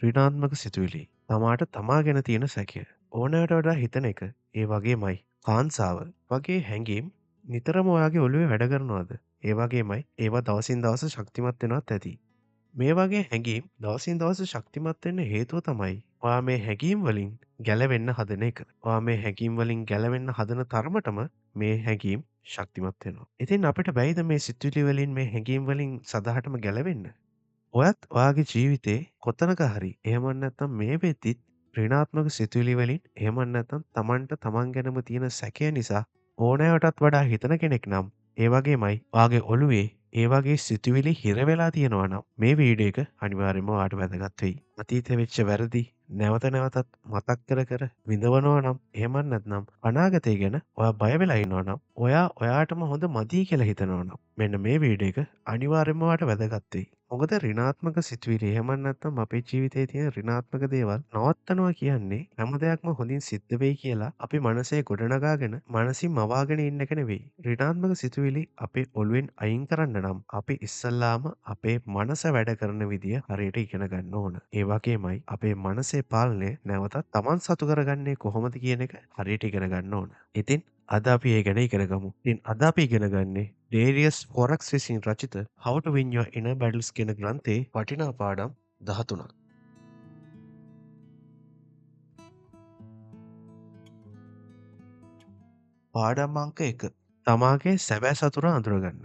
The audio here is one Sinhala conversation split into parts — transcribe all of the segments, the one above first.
ඍණාත්මක සිතුවිලි, තමාට තමා ගැන තියෙන සැකය, ඕනෑවට වඩා හිතන එක, ඒ වගේමයි කාංසාව වගේ හැඟීම් නිතරම ඔයාගේ ඔළුවේ වැඩ කරනවද? ඒ වගේමයි ඒවා දවසින් දවස ශක්තිමත් වෙනවත් ඇති. මේ වගේ හැඟීම් දවසින් දවස ශක්තිමත් වෙන්න හේතුව තමයි ඔයා මේ හැඟීම් වලින් ගැලවෙන්න හදන එක. ඔයා මේ හැඟීම් වලින් ගැලවෙන්න හදන තරමටම මේ හැඟීම් ශක්තිමත් වෙනවා. ඉතින් අපිට බැයිද මේ සිතුවිලි වලින් මේ හැඟීම් වලින් සදහටම ගැලවෙන්න? ඔයත් ඔයාගේ ජීවිතේ කොතනක හරි එහෙම නැත්නම් මේ වෙද්දිත් ඍණාත්මක සිතුවිලි වලින් එහෙම නැත්නම් තමන්ට තමන් ගැනම තියෙන සැකය නිසා ඕනෑවටත් වඩා හිතන කෙනෙක් නම්, ඒ වගේමයි ඔයාගේ ඔළුවේ ඒ වගේ සිතුවිලි හිර වෙලා තියෙනවා නම් මේ වීඩියෝ එක අනිවාර්යයෙන්ම ඔයාට වැදගත් වෙයි. අතීතේ වෙච්ච වැරදි නැවත නැවතත් මතක් කර කර විඳවනවා නම්, එහෙම නැත්නම් අනාගතය ගැන ඔයා බය වෙලා ඉන්නවා නම්, ඔයා ඔයාටම හොඳ මදි කියලා හිතනවා නම් මෙන්න මේ වීඩියෝ එක අනිවාර්යයෙන්ම ඔයාට වැදගත් වෙයි. මොකද ඍණාත්මක සිතුවිලි එහෙම නැත්නම් අපේ ජීවිතයේ තියෙන ඍණාත්මක දේවල් නවත්තනවා කියන්නේ හැම දෙයක්ම හොඳින් සිද්ධ වෙයි කියලා අපි මනසේ ගොඩනගාගෙන මනසින් මවාගෙන ඉන්න එක නෙවෙයි. ඍණාත්මක සිතුවිලි අපේ ඔළුවෙන් අයින් කරන්න නම් අපි ඉස්සල්ලාම අපේ මනස වැඩ කරන විදිය හරියට ඉගෙන ගන්න ඕන. ඒ වගේමයි අපේ මනසේ පාලනය නැවතත් තමන් සතු කරගන්නේ කොහොමද කියන එක හරියට ඉගෙන ගන්න ඕන. ඉතින් අද අපි ඒ ගැන ඉගෙන ගමු. ඉතින් අද අපි ඉගෙන ගන්නේ ඩේරියස් ෆොරක්ස් විසින් රචිත How to Win Your Inner Battles කියන ග්‍රන්ථයේ වටිනා පාඩම් 13ක්. පාඩම් අංක 1. තමාගේ සැබෑ සතුරා අඳුරගන්න.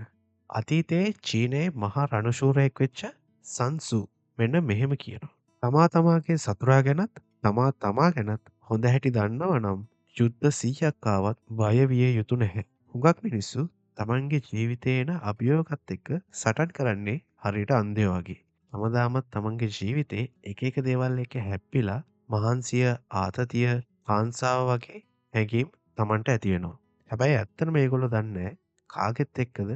අතීතයේ චීනයේ මහා රණශූරයෙක් වෙච්ච සන් සු මෙන්න මෙහෙම කියනවා. තමා තමාගේ සතුරා ගැනත් තමා තමා ගැනත් හොඳ හැටි දන්නවා නම් යුද්ධ 100ක් ආවත් බය විය යුතු නැහැ. හුඟක් මිනිස්සු තමන්ගේ ජීවිතේ එන අභියෝගත් එක්ක සටන් කරන්නේ හරියට අන්ධයෝ වගේ. හැමදාමත් තමන්ගේ ජීවිතේ එක එක දේවල් එක්ක හැප්පිලා මහන්සිය, ආතතිය, කාංසාව වගේ හැඟීම් තමන්ට ඇති වෙනවා. හැබැයි ඇත්තටම මේගොල්ලෝ දන්නේ නැහැ කාගෙත් එක්කද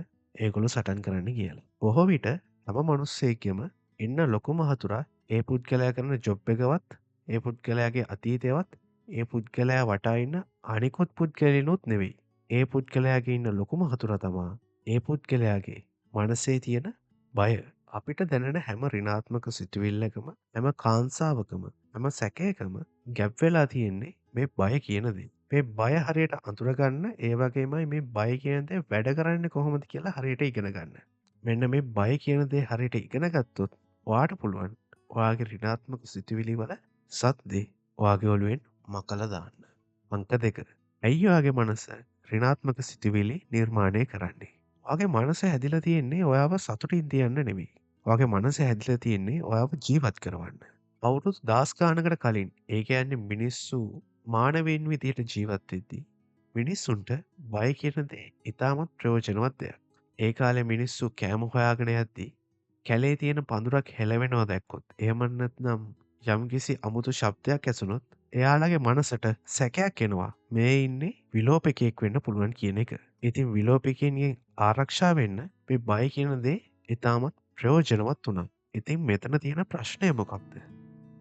ඒගොල්ලෝ සටන් කරන්න කියලා. බොහෝ විට හැම මිනිස්සෙක්ගේම ඉන්න ලොකුම හතුරා ඒ පුද්ගලයා කරන ජොබ් එකවත්, ඒ පුද්ගලයාගේ අතීතයවත්, ඒ පුද්ගලයා වටා ඉන්න අනිකුත් පුද්ගලයිනුත් නෙවෙයි. ඒ පුද්ගලයාගේ ඉන්න ලොකුම හතුරා තමා ඒ පුද්ගලයාගේ මනසේ තියෙන බය. අපිට දැනෙන හැම ඍණාත්මක සිතුවිල්ලකම, හැම කාංසාවකම, හැම සැකයකම ගැප් වෙලා තියෙන්නේ මේ බය කියන දේ. මේ බය හරියට අඳුරගන්න, ඒ වගේමයි මේ බය කියන දේ වැඩ කරන්නේ කොහොමද කියලා හරියට ඉගෙන ගන්න. මෙන්න මේ බය කියන දේ හරියට ඉගෙන ගත්තොත් ඔයාට පුළුවන් ඔයාගේ ඍණාත්මක සිතුවිලි වල සද්දේ ඔයාගේ ඔළුවෙන් මකලා දාන්න. අංක 2. ඇයි ඔයාගේ මනස ඍණාත්මක සිතුවිලි නිර්මාණය කරන්නේ? ඔයාගේ මනස හැදිලා තියෙන්නේ ඔයාව සතුටින් තියන්න නෙමෙයි. ඔයාගේ මනස හැදිලා තියෙන්නේ ඔයාව ජීවත් කරවන්න. අවුරුදු දහස් ගානකට කලින්, ඒ කියන්නේ මිනිස්සු මානවයින් විදියට ජීවත් වෙද්දී මිනිස්සුන්ට බය කියන දේ ඉතාමත් ප්‍රයෝජනවත් දෙයක්. ඒ කාලේ මිනිස්සු කෑම හොයාගෙන යද්දී කැලේ තියෙන පඳුරක් හෙලවෙනවා දැක්කොත්, එහෙම නැත්නම් යම්කිසි අමුතු ශබ්දයක් ඇසුනොත් එයාලගේ මනසට සැකයක් එනවා මේ ඉන්නේ විලෝපිකයෙක් වෙන්න පුළුවන් කියන එක. ඉතින් විලෝපිකයන්ගෙන් ආරක්ෂා වෙන්න මේ බය කියන දේ ඉතාමත් ප්‍රයෝජනවත් වුණා. ඉතින් මෙතන තියෙන ප්‍රශ්නය මොකක්ද?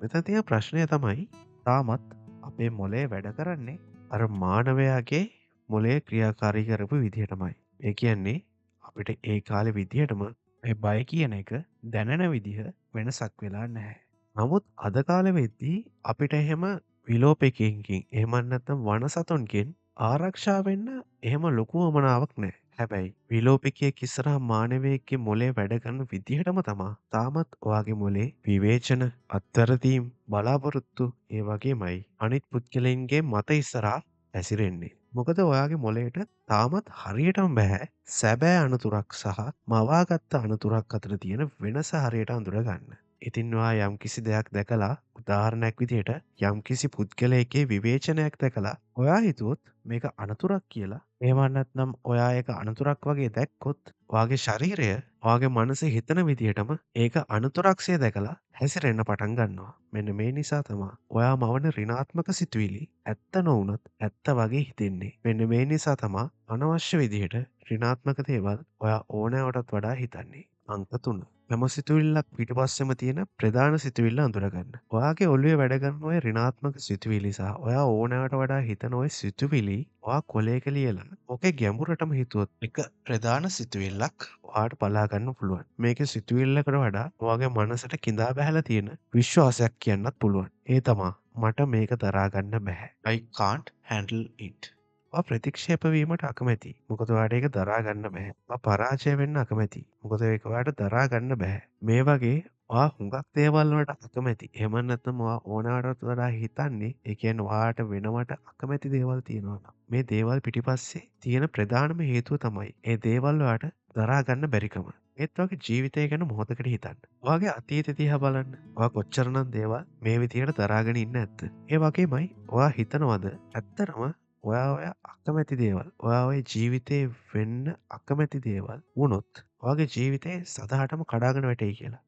මෙතන තියෙන ප්‍රශ්නය තමයි තාමත් අපේ මොලේ වැඩ කරන්නේ අර මානවයාගේ මොලේ ක්‍රියාකාරී කරපු විදිහටමයි. ඒ කියන්නේ අපිට ඒ කාලේ විදිහටම මේ බය කියන එක දැනෙන විදිහ වෙනසක් වෙලා නැහැ. නමුත් අද කාලෙ වෙද්දී අපිට එහෙම විලෝපිකයන්ගෙන් එහෙම නැත්නම් වනසතුන්ගෙන් ආරක්ෂා වෙන්න එහෙම ලොකු වමනාවක් නැහැ. හැබැයි විලෝපිකයෙක් ඉස්සරහා මානවයෙක්ගේ මොලේ වැඩ කරන විදිහටම තමා තාමත් ඔයාගේ මොලේ විවේචන, අත්වැරදීම්, බලාපොරොත්තු, ඒ වගේමයි අනිත් පුද්ගලයින්ගේ මත ඉස්සරහා හැසිරෙන්නේ. මොකද ඔයාගේ මොලේට තාමත් හරියටම බැහැ සැබෑ අනතුරක් සහ මවාගත්ත අනතුරක් අතර තියෙන වෙනස හරියට අඳුරගන්න. ඉතින් ඔයා යම්කිසි දෙයක් දැකලා, උදාහරණයක් විදිහට යම්කිසි පුද්ගලයෙක්ගේ විවේචනයක් දැකලා ඔයා හිතුවොත් මේක අනතුරක් කියලා, එහෙම නැත්නම් ඔයා ඒක අනතුරක් වගේ දැක්කොත් ඔයාගේ ශරීරය ඔයාගේ මනසේ හිතන විදිහටම ඒක අනතුරක්සේ දැකලා හැසිරෙන්න පටන් ගන්නවා. මෙන්න මේ නිසා තමා ඔයා මවන ඍණාත්මක සිතුවිලි ඇත්ත නොවුනත් ඇත්ත වගේ හිතෙන්නේ. මෙන්න මේ නිසා තමා අනවශ්‍ය විදිහට ඍණාත්මක දේවල් ඔයා ඕනෑවටත් වඩා හිතන්නේ. අංක 3. හැම සිතුවිල්ලක් පිටිපස්සෙම තියෙන ප්‍රධාන සිතුවිල්ල අඳුරගන්න. ඔයාගේ ඔළුවේ වැඩ කරන ඔය ඍණාත්මක සිතුවිලි සහ ඔයා ඕනෑවට වඩා හිතන ඔය සිතුවිලි ඔයා කොලයක ලියලා ඕකේ ගැඹුරටම හිතුවොත් එක ප්‍රධාන සිතුවිල්ලක් ඔයාට බලා ගන්න පුළුවන්. මේක සිතුවිල්ලකට වඩා ඔයාගේ මනසට කිඳා බැහැලා තියෙන විශ්වාසයක් කියන්නත් පුළුවන්. ඒ තමා මට මේක දරා ගන්න බැහැ. I can't handle it. ඔයා ප්‍රතික්ෂේප වීමට අකමැති. මොකද ඔයාට ඒක දරා ගන්න බැහැ. ඔයා පරාජය වෙන්න අකමැති. මොකද ඒක ඔයාට දරා ගන්න බැහැ. මේ වගේ ඔයා හුඟක් දේවල් වලට අකමැති. එහෙම නැත්නම් ඔයා ඕනෑවටත් වඩා හිතන්නේ, ඒ කියන්නේ ඔයාට වෙනවට අකමැති දේවල් තියෙනවා නම්, මේ දේවල් පිටිපස්සේ තියෙන ප්‍රධානම හේතුව තමයි ඒ දේවල් ඔයාට දරා ගන්න බැරිකම. ඒත් ඔයාගේ ජීවිතය ගැන මොහොතකට හිතන්න. ඔයාගේ අතීතය දිහා බලන්න. ඔයා කොච්චරනම් දේවල් මේ විදියට දරාගෙන ඉන්න ඇත්ද? ඒ වගේමයි ඔයා හිතනවද ඇත්තටම ඔයා ඔය අකමැති දේවල්, ඔයා ඔය ජීවිතේ වෙන්න අකමැති දේවල් වුණොත් ඔයාගේ ජීවිතේ සදාටම කඩාගෙන වැටෙයි කියලා?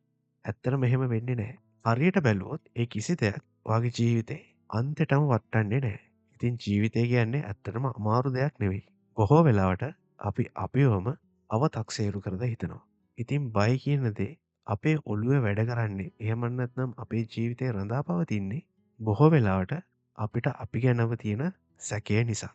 ඇත්තටම එහෙම වෙන්නේ නැහැ. හරියට බැලුවොත් ඒ කිසි දෙයක් ඔයාගේ ජීවිතේ අන්තයටම වටන්නේ නැහැ. ඉතින් ජීවිතය කියන්නේ ඇත්තටම අමාරු දෙයක් නෙවෙයි. බොහෝ වෙලාවට අපි අපිවම අවතක්සේරු කරලා හිතනවා. ඉතින් බය කියන දේ අපේ ඔළුවේ වැඩ කරන්නේ, එහෙම නැත්නම් අපේ ජීවිතේ රඳා පවතින්නේ බොහෝ වෙලාවට අපිට අපි ගැනම තියෙන සැකය නිසා.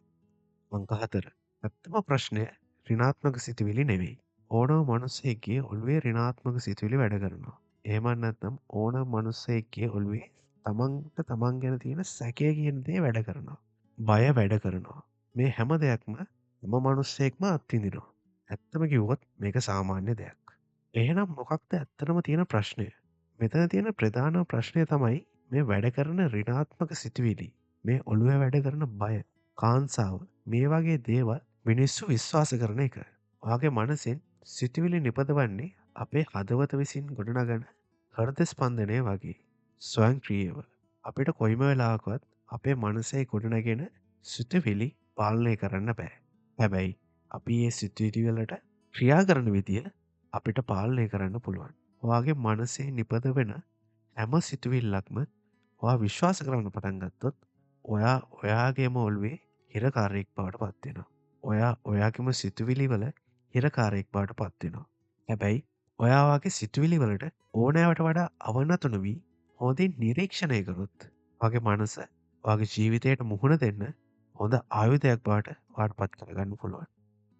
අංක 4. ඇත්තම ප්‍රශ්නය ඍණාත්මක සිතුවිලි නෙවෙයි. ඕනම මනුස්සයෙක්ගේ ඔළුවේ ඍණාත්මක සිතුවිලි වැඩ කරනවා. එහෙම නැත්නම් ඕනම මනුස්සයෙක්ගේ ඔළුවේ තමන්ට තමන් ගැන තියෙන සැකය කියන දේ වැඩ කරනවා. බය වැඩ කරනවා. මේ හැම දෙයක්ම හැම මනුස්සයෙක්ම අත්විඳිනවා. ඇත්තම කිව්වොත් මේක සාමාන්‍ය දෙයක්. එහෙනම් මොකක්ද ඇත්තටම තියෙන ප්‍රශ්නය? මෙතන තියෙන ප්‍රධාන ප්‍රශ්නය තමයි මේ වැඩ කරන ඍණාත්මක සිතුවිලි, මේ ඔළුවේ වැඩ කරන බය, කාංසාව, මේ වගේ දේවල් මිනිස්සු විශ්වාස කරන එක. ඔයාගේ මනසෙන් සිතුවිලි නිපදවන්නේ අපේ හදවත විසින් ගොඩනගන හෘද ස්පන්දනය වගේ ස්වයංක්‍රීයව. අපිට කොයිම වෙලාවකවත් අපේ මනසේ ගොඩනගෙන සිතුවිලි පාලනය කරන්න බෑ. හැබැයි අපි මේ සිතුවිලි වලට ක්‍රියා කරන විදිය අපිට පාලනය කරන්න පුළුවන්. ඔයාගේ මනසේ නිපද වෙන හැම සිතුවිල්ලක්ම ඔයා විශ්වාස කරන්න පටන් ගත්තොත් ඔයා ඔයාගේම ඔළුවේ හිරකාරයෙක් බවට පත් වෙනවා. ඔයා ඔයාගේම සිතුවිලි වල හිරකාරයෙක් බවට පත් වෙනවා. හැබැයි ඔයා ඔයාගේ සිතුවිලි වලට ඕනෑවට වඩා අවනත නොවී හොඳින් නිරීක්ෂණය කරොත් ඔයාගේ මනස ඔයාගේ ජීවිතයට මුහුණ දෙන්න හොඳ ආයුධයක් බවට ඔයාට පත් කරගන්න පුළුවන්.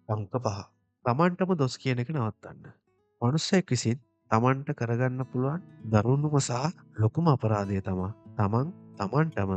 අංක 5. තමන්ටම දොස් කියන එක නවත්තන්න. මනුස්සයෙක් විසින් තමන්ට කරගන්න පුළුවන් දරුණුම සහ ලොකුම අපරාධය තමා තමන් තමන්ටම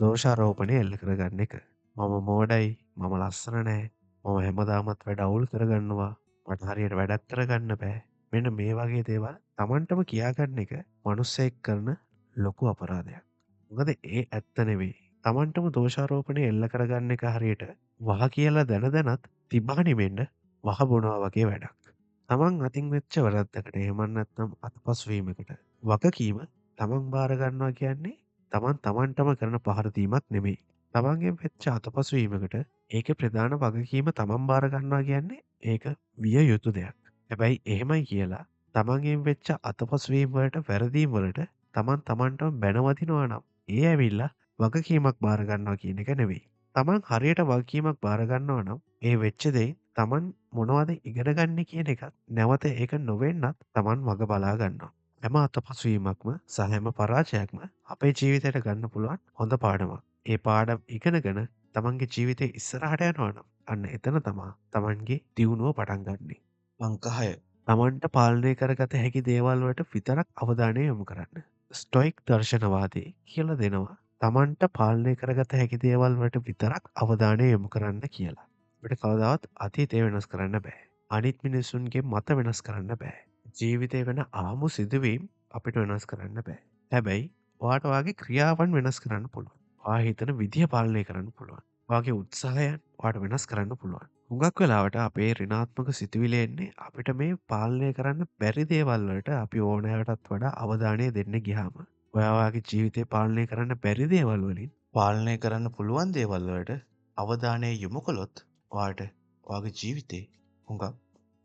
දෝෂාරෝපණය එල්ල කරගන්න එක. මම මෝඩයි, මම ලස්සන නෑ, මම හැමදාමත් වැඩ අවුල් කරගන්නවා, මට හරියට වැඩක් කරගන්න බෑ. මෙන්න මේ වගේ දේවල් තමන්ටම කියාගන්න එක මනුස්සයෙක් කරන ලොකු අපරාධයක්. මොකද ඒ ඇත්ත නෙවෙයි. තමන්ටම දෝෂාරෝපණය එල්ල කරගන්න එක හරියට වහ කියලා දැන දැනත් තිබා නිමෙන්න වහ බොනවා වගේ වැඩක්. තමන් අතින් වෙච්ච වැරද්දකට, එහෙම නැත්නම් අතපසු වීමකට වගකීම තමන් බාර ගන්නවා කියන්නේ තමන් තමන්ටම කරන පහර දීමක් නෙමෙයි. තමන්ගෙන් වෙච්ච අතපසු වීමකට ඒකේ ප්‍රධාන වගකීම තමන් බාර ගන්නවා කියන්නේ ඒක විය යුතු දෙයක්. හැබැයි එහෙමයි කියලා තමන්ගෙන් වෙච්ච අතපසු වීම වලට, වැරදීම් වලට තමන් තමන්ටම බැනවදිනවා නම් ඒ ඇවිල්ලා වගකීමක් බාර ගන්නවා කියන එක නෙවෙයි. තමන් හරියට වගකීමක් බාර ගන්නවා නම් ඒ වෙච්ච දෙයින් තමන් මොනවද ඉගෙන ගන්නේ කියන එකත්, නැවත ඒක නොවෙන්නත් තමන් වග බලා ගන්නවා. හැම අතපසු වීමක්ම සහ හැම පරාජයක්ම අපේ ජීවිතයට ගන්න පුළුවන් හොඳ පාඩමක්. ඒ පාඩම් ඉගෙනගෙන තමන්ගේ ජීවිතේ ඉස්සරහට යනවා නම් අන්න එතන තමා තමන්ගේ දියුණුව පටන් ගන්නෙ. අංක 6. තමන්ට පාලනය කරගත හැකි දේවල් වලට විතරක් අවධානය යොමු කරන්න. ස්ටොයික් දර්ශනවාදී කියලා දෙනවා තමන්ට පාලනය කරගත හැකි දේවල් වලට විතරක් අවධානය යොමු කරන්න කියලා. අපිට කවදාවත් අතීතය වෙනස් කරන්න බෑ. අනිත් මිනිසුන්ගේ මත වෙනස් කරන්න බෑ. ජීවිතේ වෙන ආමු සිදුවීම් අපිට වෙනස් කරන්න බෑ. හැබැයි ඔයාට ඔයාගේ ක්‍රියාවන් වෙනස් කරන්න පුළුවන්. ඔයා හිතන විදිය පාලනය කරන්න පුළුවන්. ඔයාගේ උත්සාහයන් ඔයාට වෙනස් කරන්න පුළුවන්. හුඟක් වෙලාවට අපේ ඍණාත්මක සිතුවිලි එන්නේ අපිට මේ පාලනය කරන්න බැරි දේවල් වලට අපි ඕනෑවටත් වඩා අවධානය දෙන්න ගියාම. ඔයා ඔයාගේ ජීවිතේ පාලනය කරන්න බැරි දේවල් වලින් පාලනය කරන්න පුළුවන් දේවල් වලට අවධානය යොමු කළොත් ඔයාට ඔයාගේ ජීවිතේ හුඟක්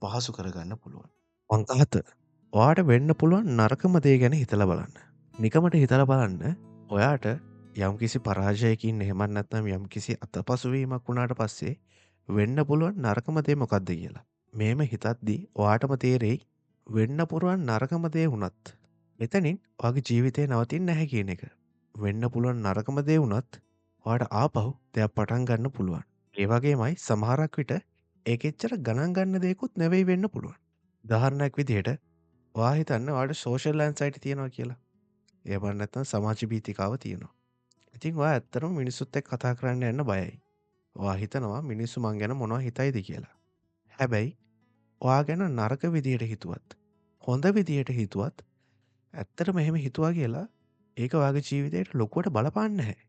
පහසු කරගන්න පුළුවන්. අංක 7. ඔයාට වෙන්න පුළුවන් නරකම දේ ගැන හිතලා බලන්න. නිකමට හිතලා බලන්න, ඔයාට යම්කිසි පරාජයකින් එහෙම නැත්නම් යම්කිසි අතපසු වීමක් වුණාට පස්සේ වෙන්න පුළුවන් නරකම දේ මොකද්ද කියලා. මේම හිතද්දී ඔයාටම තේරෙයි වෙන්න පුළුවන් නරකම දේ වුණත් මෙතනින් ඔයාගේ ජීවිතේ නවතින්නේ නැහැ කියන එක. වෙන්න පුළුවන් නරකම දේ වුණත් ඔයාට ආපහු දෙයක් පටන් ගන්න පුළුවන්. ඒ වගේමයි සමහරක් විට ඒක එච්චර ගණන් ගන්න දෙයක්වත් නෙවෙයි වෙන්න පුළුවන්. උදාහරණයක් විදිහට ඔයා හිතන්න ඔයාට සෝෂල් ඇන්සයිටි තියෙනවා කියලා. එහෙම නැත්නම් සමාජ භීතිකාව තියෙනවා. ඉතින් ඔයා ඇත්තටම මිනිස්සුත් එක්ක කතා කරන්න යන්න බයයි. ඔයා හිතනවා මිනිස්සු මං ගැන මොනවා හිතයිද කියලා. හැබැයි ඔයා ගැන නරක විදියට හිතුවත්, හොඳ විදියට හිතුවත් ඇත්තටම එහෙම හිතුවා කියලා ඒක ඔයාගේ ජීවිතේට ලොකුවට බලපාන්නේ නැහැ.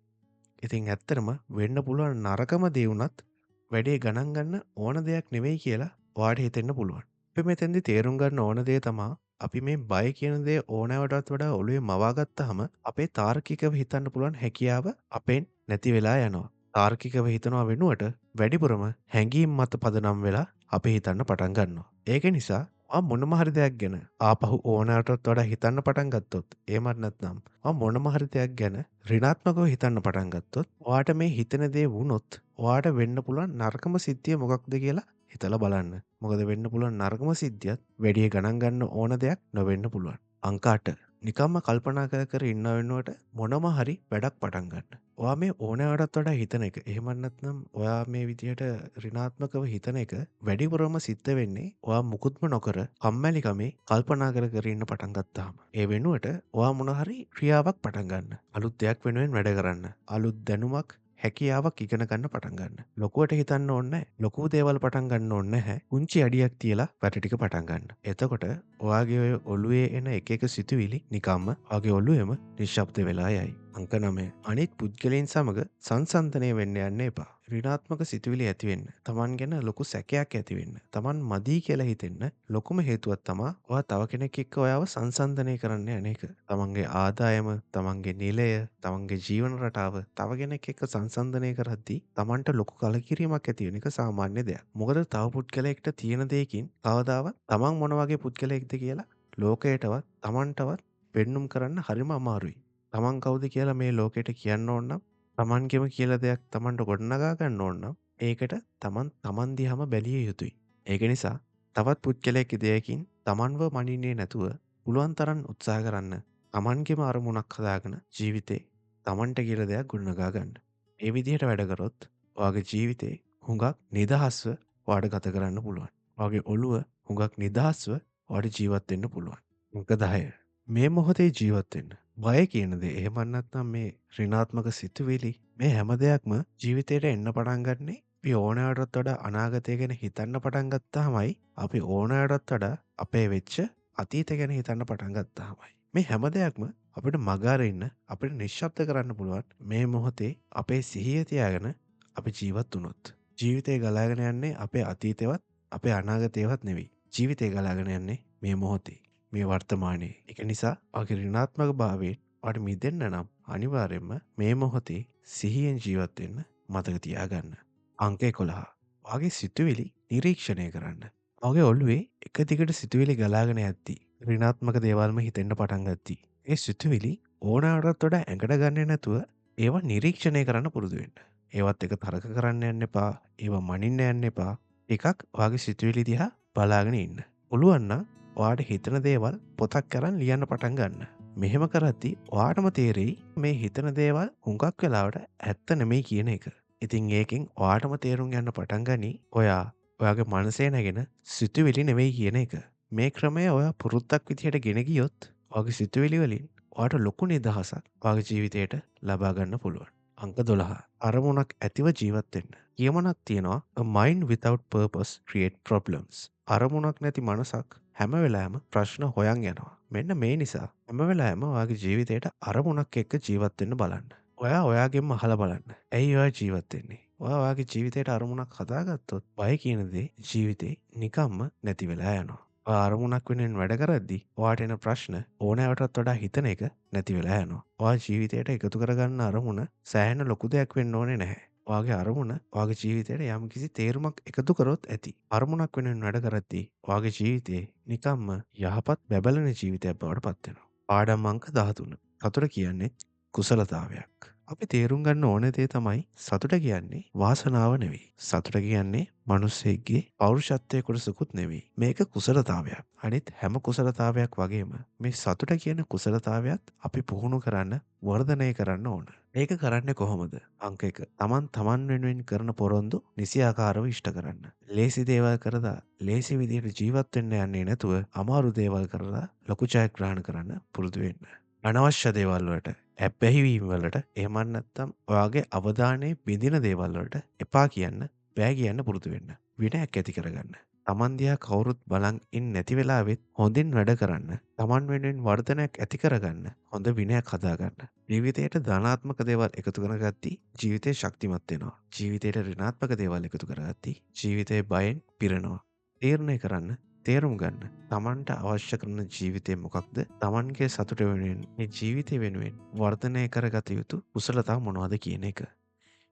ඉතින් ඇත්තටම වෙන්න පුළුවන් නරකම දේ වුණත් වැඩේ ගණන් ගන්න ඕන දෙයක් නෙවෙයි කියලා ඔයාට හිතෙන්න පුළුවන්. අපි මෙතෙන්දි තේරුම් ගන්න ඕන දේ තමා අපි මේ බය කියන දේ ඕනෑවටත් වඩා ඔළුවේ මවා ගත්තාම අපේ තාර්කිකව හිතන්න පුළුවන් හැකියාව අපෙන් නැති වෙලා යනවා. තාර්කිකව හිතනවා වෙනුවට වැඩිපුරම හැඟීම් මත පදනම් වෙලා අපි හිතන්න පටන් ගන්නවා. ඒක නිසා ඔයා මොනම හරි දෙයක් ගැන ආපහු ඕනෑවටත් වඩා හිතන්න පටන් ගත්තොත්, එහෙමත් නැත්නම් ඔයා මොනම හරි දෙයක් ගැන ඍණාත්මකව හිතන්න පටන් ගත්තොත්, ඔයාට මේ හිතෙන දේ වුණොත් ඔයාට වෙන්න පුළුවන් නරකම සිද්ධිය මොකක්ද කියලා හිතලා බලන්න. මොකද වෙන්න පුළුවන් නරකම සිද්ධියත් වැඩි ගණන් ගන්න ඕන දෙයක් නොවෙන්න පුළුවන්. අංක 8. නිකම්ම කල්පනා කර කර ඉන්න වෙනුවට මොනම හරි වැඩක් පටන් ගන්න. ඔයා මේ ඕනෑවටත් වඩා හිතන එක, එහෙම නැත්නම් ඔයා මේ විදිහට ඍණාත්මකව හිතන එක වැඩිපුරම සිද්ධ වෙන්නේ ඔයා මුකුත්ම නොකර කම්මැලිකමේ කල්පනා කර කර ඉන්න පටන් ගත්තාම. ඒ වෙනුවට ඔයා මොන හරි ක්‍රියාවක් පටන් ගන්න. අලුත් දෙයක් වෙනුවෙන් වැඩ කරන්න. අලුත් දැනුමක් හැකියාවක් ඉගෙන ගන්න පටන් ගන්න. ලොකුවට හිතන්න ඕනේ නැහැ. ලොකු දේවල් පටන් ගන්න ඕනේ නැහැ. පුංචි අඩියක් තියලා වැඩ ටික පටන් ගන්න. එතකොට ඔයාගේ ඔය ඔළුවේ එන එක එක සිතුවිලි නිකම්ම ඔයාගේ ඔළුවේම නිශ්ශබ්ද වෙලා යයි. අංක 9. අනිත් පුද්ගලයන් සමග සංසන්දනය වෙන්න යන්න එපා. ඍණාත්මක සිතුවිලි ඇති වෙන්න, තමන් ගැන ලොකු සැකයක් ඇති වෙන්න, තමන් මදි කියලා හිතෙන්න ලොකුම හේතුවක් තමා ඔයා තව කෙනෙක් එක්ක ඔයාව සංසන්දනය කරන්න යන එක. තමන්ගේ ආදායම, තමන්ගේ නිලය, තමන්ගේ ජීවන රටාව තව කෙනෙක් එක්ක සංසන්දනය කරද්දී තමන්ට ලොකු කලකිරීමක් ඇති වෙන එක සාමාන්‍ය දෙයක්. මොකද තව පුද්ගලයෙක්ට තියෙන දෙයකින් කවදාවත් තමන් මොන වගේ පුද්ගලයෙක්ද කියලා ලෝකයටවත් තමන්ටවත් පෙන්නුම් කරන්න හරිම අමාරුයි. තමන් කවුද කියලා මේ ලෝකෙට කියන්න ඕන නම්, තමන්ගෙම කියලා දෙයක් තමන්ට ගොඩනගා ගන්න ඕන නම් ඒකට තමන් තමන් දිහාම බැලිය යුතුයි. ඒක නිසා තවත් පුද්ගලයෙක්ගේ දෙයකින් තමන්ව මනින්නේ නැතුව පුළුවන් තරම් උත්සාහ කරන්න තමන්ගෙම අරමුණක් හදාගෙන ජීවිතේ තමන්ට කියලා දෙයක් ගොඩනගා ගන්න. ඒ විදිහට වැඩ කරොත් ඔයාගේ ජීවිතේ හුඟක් නිදහස්ව ඔයාට ගත කරන්න පුළුවන්. ඔයාගේ ඔළුව හුඟක් නිදහස්ව ඔයාට ජීවත් වෙන්න පුළුවන්. අංක 10. මේ මොහොතේ ජීවත් වෙන්න. බය කියන දේ, එහෙම නැත්නම් මේ ඍණාත්මක සිතුවිලි, මේ හැම දෙයක්ම ජීවිතේට එන්න පටන් ගන්නේ අපි ඕනෑවටත් වඩා අනාගතය ගැන හිතන්න පටන් ගත්තාමයි, අපි ඕනෑවටත් වඩා අපේ වෙච්ච අතීත ගැන හිතන්න පටන් ගත්තාමයි. මේ හැම දෙයක්ම අපිට මග අරින්න, අපිට නිශ්ශබ්ද කරන්න පුළුවන් මේ මොහොතේ අපේ සිහිය තියාගෙන අපි ජීවත් වුණොත්. ජීවිතේ ගලාගෙන යන්නේ අපේ අතීතේවත් අපේ අනාගතේවත් නෙවෙයි. ජීවිතේ ගලාගෙන යන්නේ මේ මොහොතේ, මේ වර්තමානයේ. ඒක නිසා ඔයාගේ ඍණාත්මක භාවයෙන් ඔයාට මිදෙන්න නම් අනිවාර්යයෙන්ම මේ මොහොතේ සිහියෙන් ජීවත් වෙන්න මතක තියාගන්න. අංක 11. ඔයාගේ සිතුවිලි නිරීක්ෂණය කරන්න. ඔයාගේ ඔළුවේ එක දිගට සිතුවිලි ගලාගෙන යද්දී ඍණාත්මක දේවල්ම හිතෙන්න පටන් ගද්දී ඒ සිතුවිලි ඕනෑවටත් වඩා ඇඟට ගන්නේ නැතුව ඒවා නිරීක්ෂණය කරන්න පුරුදු වෙන්න. ඒවත් එක තරක කරන්න යන්න එපා, ඒවා මනින්න යන්න එපා. ටිකක් ඔයාගේ සිතුවිලි දිහා බලාගෙන ඉන්න. පුළුවන් නම් ඔයාට හිතන දේවල් පොතක් අරන් ලියන්න පටන් ගන්න. මෙහෙම කරද්දී ඔයාටම තේරෙයි මේ හිතන දේවල් හුඟක් වෙලාවට ඇත්ත නෙමෙයි කියන එක. ඉතින් ඒකෙන් ඔයාටම තේරුම් යන්න පටන් ගනී ඔයා ඔයාගේ මනසේ නැගෙන සිතුවිලි නෙමෙයි කියන එක. මේ ක්‍රමය ඔයා පුරුද්දක් විදිහට ගෙන ගියොත් ඔයාගේ සිතුවිලි වලින් ඔයාට ලොකු නිදහසක් ඔයාගේ ජීවිතයට ලබා ගන්න පුළුවන්. අංක 12. අරමුණක් ඇතිව ජීවත් වෙන්න. කියමනක් තියෙනවා, a mind without purpose create problems. අරමුණක් නැති මනසක් හැම වෙලාවෙම ප්‍රශ්න හොයන් යනවා. මෙන්න මේ නිසා හැම වෙලාවෙම ඔයාගේ ජීවිතේට අරමුණක් එක්ක ජීවත් වෙන්න බලන්න. ඔයා ඔයාගෙන්ම අහලා බලන්න. ඇයි ඔයා ජීවත් වෙන්නේ? ඔයා ඔයාගේ ජීවිතේට අරමුණක් හදාගත්තොත් බය කියන දේ ජීවිතේ නිකම්ම නැති වෙලා යනවා. ඔයා අරමුණක් වෙනුවෙන් වැඩ කරද්දී ඔයාට එන ප්‍රශ්න ඕනෑවටත් වඩා හිතන එක නැති වෙලා යනවා. ඔයා ජීවිතේට එකතු කරගන්න අරමුණ සෑහෙන ලොකු දෙයක් වෙන්න ඕනේ නැහැ. ඔයාගේ අරමුණ ඔයාගේ ජීවිතේට යම්කිසි තේරුමක් එකතු කරොත් ඇති. අරමුණක් වෙනුවෙන් වැඩ කරද්දී ඔයාගේ ජීවිතේ නිකම්ම යහපත් බැබලෙන ජීවිතයක් බවට පත් වෙනවා. පාඩම් අංක 13. සතුට කියන්නේ කුසලතාවයක්. අපි තේරුම් ගන්න ඕන දේ තමයි සතුට කියන්නේ වාසනාව නෙවෙයි. සතුට කියන්නේ මිනිස්සෙක්ගේ පෞරුෂත්වයේ කොටසකුත් නෙවෙයි. මේක කුසලතාවයක්. අනිත් හැම කුසලතාවයක් වගේම මේ සතුට කියන කුසලතාවයත් අපි පුහුණු කරන්න, වර්ධනය කරන්න ඕන. ඒක කරන්නේ කොහොමද? අංක 1. තමන් තමන් වෙනුවෙන් කරන පොරොන්දු නිසියාකාරව ඉෂ්ට කරන්න. ලේසි දේවල් කරලා ලේසි විදිහට ජීවත් වෙන්න යන්නේ නැතුව අමාරු දේවල් කරලා ලොකු ජයග්‍රහණ කරන්න පුරුදු වෙන්න. අනවශ්‍ය දේවල් වලට, ඇබ්බැහි වීම වලට, එහෙම නැත්නම් ඔයාගේ අවධානය බිඳින දේවල් වලට එපා කියන්න, බෑ කියන්න පුරුදු වෙන්න. විනයක් ඇති කරගන්න. තමන් දිහා කවුරුත් බලන් ඉන්නේ නැති වෙලාවෙත් හොඳින් වැඩ කරන්න, තමන් වෙනුවෙන් වර්ධනයක් ඇති කරගන්න, හොඳ විනයක් හදාගන්න. ජීවිතයට ධනාත්මක දේවල් එකතු කරගත්තී ජීවිතේ ශක්තිමත් වෙනවා. ජීවිතයට ඍණාත්මක දේවල් එකතු කරගත්තී ජීවිතේ බයෙන් පිරෙනවා. තීරණය කරන්න, තේරුම් ගන්න තමන්ට අවශ්‍ය කරන ජීවිතය මොකක්ද, තමන්ගේ සතුට වෙනුවෙන්, මේ ජීවිතය වෙනුවෙන් වර්ධනය කරගත යුතු කුසලතා මොනවද කියන එක.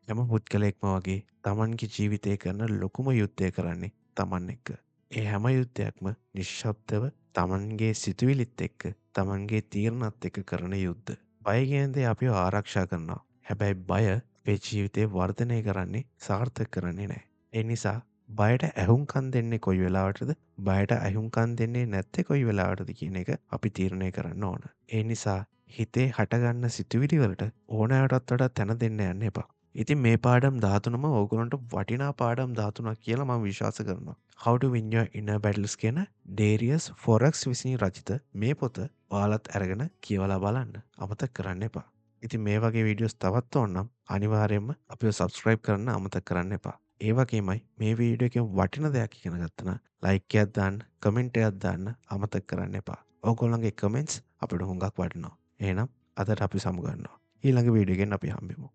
හැම පුද්ගලයෙක්ම වගේ තමන්ගේ ජීවිතය කරන ලොකුම යුද්ධය කරන්නේ තමන් එක්ක. ඒ හැම යුද්ධයක්ම නිශ්ශබ්දව තමන්ගේ සිතුවිලිත් එක්ක, තමන්ගේ තීරණත් එක්ක කරන යුද්ධ. බය කියන දේ අපිව ආරක්ෂා කරනවා. හැබැයි බය අපේ ජීවිතේ වර්ධනය කරන්නේ, සාර්ථක කරන්නේ නෑ. ඒ නිසා බයට ඇහුම්කන් දෙන්නේ කොයි වෙලාවටද, බයට ඇහුම්කන් දෙන්නේ නැත්තේ කොයි වෙලාවටද කියන එක අපි තීරණය කරන්න ඕන. ඒ නිසා හිතේ හටගන්න සිතුවිලි වලට ඕනෑවටත් වඩා තැන දෙන්න යන්න එපා. ඉතින් මේ පාඩම් 13ම ඕගොල්ලන්ට වටිනා පාඩම් 13ක් කියලා මම විශ්වාස කරනවා. How to Win Your Inner Battles කියන ඩේරියස් ෆොරක්ස් විසින් රචිත මේ පොත ඔයාලත් අරගෙන කියවලා බලන්න. අමතක කරන්න එපා. ඉතින් මේ වගේ වීඩියෝස් තවත් ඕන නම් අනිවාර්යයෙන්ම අපිව සබ්ස්ක්‍රයිබ් කරන්න අමතක කරන්න එපා. ඒ වගේමයි මේ වීඩියෝ එකෙන් වටින දෙයක් ඉගෙන ගත්තා නම් ලයික් එකක් දාන්න, කමෙන්ට් එකක් දාන්න අමතක කරන්න එපා. ඕගොල්ලන්ගේ කමෙන්ට්ස් අපිට හුඟක් වටිනවා. එහෙනම් අදට අපි සමුගන්නවා. ඊළඟ වීඩියෝ එකෙන් අපි හම්බෙමු.